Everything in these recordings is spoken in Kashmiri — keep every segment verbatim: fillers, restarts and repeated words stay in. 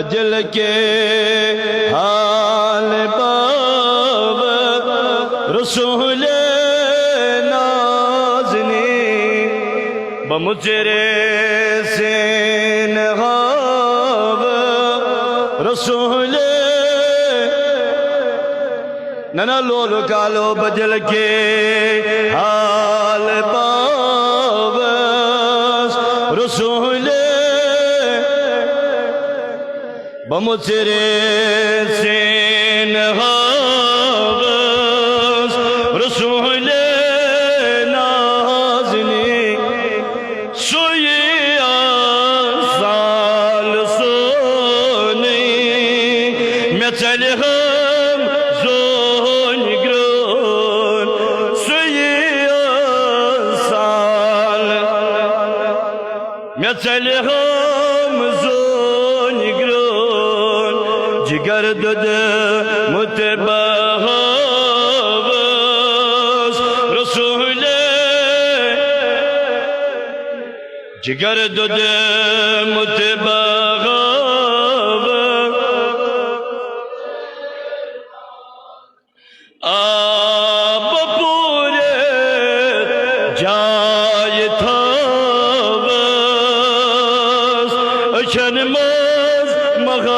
دل کے حال باب رسول نازنی، بمجرے سین غاب رسول۔ ننا لولو کالو بدل کے حال باب رسول۔ بمجرے سین غاب رسول نازنی۔ سُے آسان سونُے مےٚ ژَلہِ ہم زونہِ گرٛون۔ سُے آسان مےٚ ژَلہِ ہم زونہِ گرٛون۔ جگر دۄدمُت بہاوس رسولے۔ جگر دۄدمُت بہاوس۔ آب پوٗرِتھ جایہِ تھٲوٕس أچھن منٛز مہاجبیٖنس۔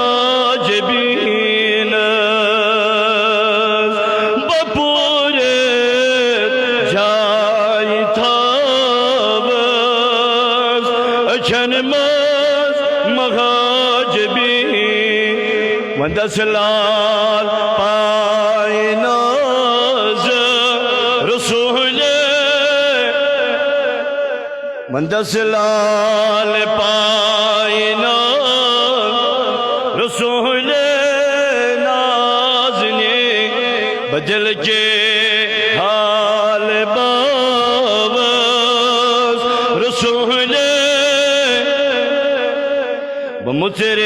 بہٕ پوٗرِتھ جایہِ تھٲوٕس أچھن منٛز مہاجبیٖن۔ وۄنۍ دَس لال پاے ناز رسولے۔ وۄنۍ دَس لال پاے ناز رسولے نازنی۔ بدل کے حال بابس رسولے۔ بہٕ مُژرِ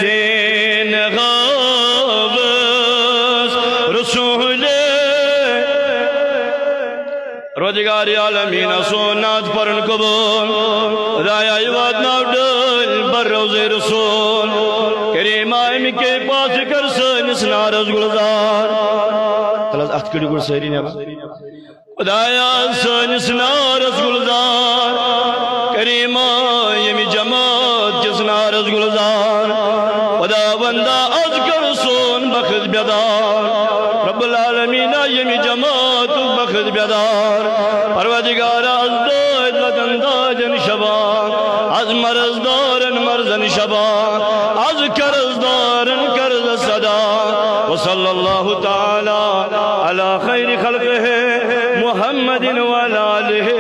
سین غابس رسولے۔ پروردگار عالمین سون نعت پرن قبول۔ خدایا، یہِ واتناو ڈٲلۍ بر روضے رسول۔ کریما، امہِ کے پاس کر سٲنِس نارس گلزار۔ تلس اتھ کٔڑِو گۄڈٕ سٲری نٮ۪بر۔ خدایا، سٲنِس نارس گلزار، کریما، ییٚمہِ جماعت کِس نارس گلزار، خداوندا، از کر سون بخت بیدار۔ رب العالمینا، ییٚمہِ جماعتُک بخت بیدار، پروردگارا، از دٲدۍ لدن دادٮ۪ن شفا، از مرض دارن مرضن شفا، از قرض دارن قرض سدا۔ وصلی اللہ تعالی علی خیر خلقہ محمد وعلی آلہ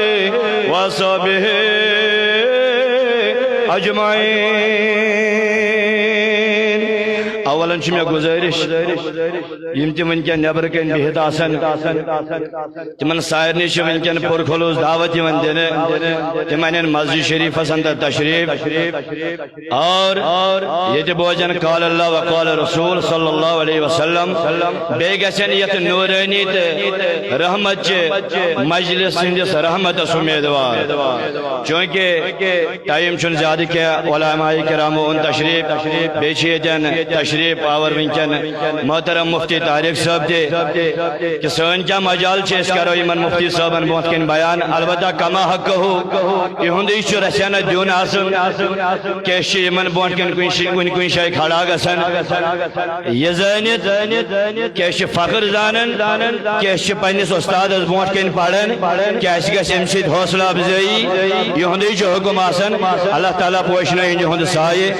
وصحبہ اجمعین۔ اولاً چھِ مےٚ گُزٲرِش، یِم تہِ وٕنکٮ۪ن نٮ۪برٕ کَنۍ بِہِتھ آسَن، تِمَن سارنٕے چھِ وٕنکٮ۪ن پُرخلوٗص دعوت یِوان دِنہٕ۔ تِم اَنن مسجد شریٖفَس اندر تشریٖف۔ اور ییٚتہِ بوزن قال اللہ و قال رسول صلی اللہ علیہ وسلم، بیٚیہِ گژھن یتھ نورانی تہٕ رحمت چہِ مجلس ہٕنٛدِس رحمتس امیدوار۔ چونکہ ٹائم چھُنہٕ زیادٕ کینٛہہ، علماء کرامو اوٚن تشریٖف، بیٚیہِ چھِ ییٚتٮ۪ن تشریٖف آور وٕنکٮ۪ن محترم مفتی طارق صٲب تہِ، کہ سٲنۍ کیٛاہ مجال چھِ، أسۍ کرو یِمن مفتی صٲبن برونٛٹھ کَنہِ بیان۔ البتہ کما حقہ، یِہُنٛدُے چھُ رژھِ ہنا دیُن آسان، کیٛاہ چھِ یِمن برونٛٹھ کَنہِ کُنہِ شِ-، کُنہِ کُنہِ جایہِ کھڑا گژھان، یہِ زٲنِتھ کیٛاہ چھِ فخر زانان، کیٛاہ چھِ پننِس استادس برونٛٹھ کَنہِ پران، کیٛاہ چھِ گژھِ اَمہِ سۭتۍ حوصلہٕ افزٲیی، یِہُنٛدُے چھُ حُکم آسان۔ اللہ تعالیٰ پوشنٲیِن یِہُنٛد سایہِ۔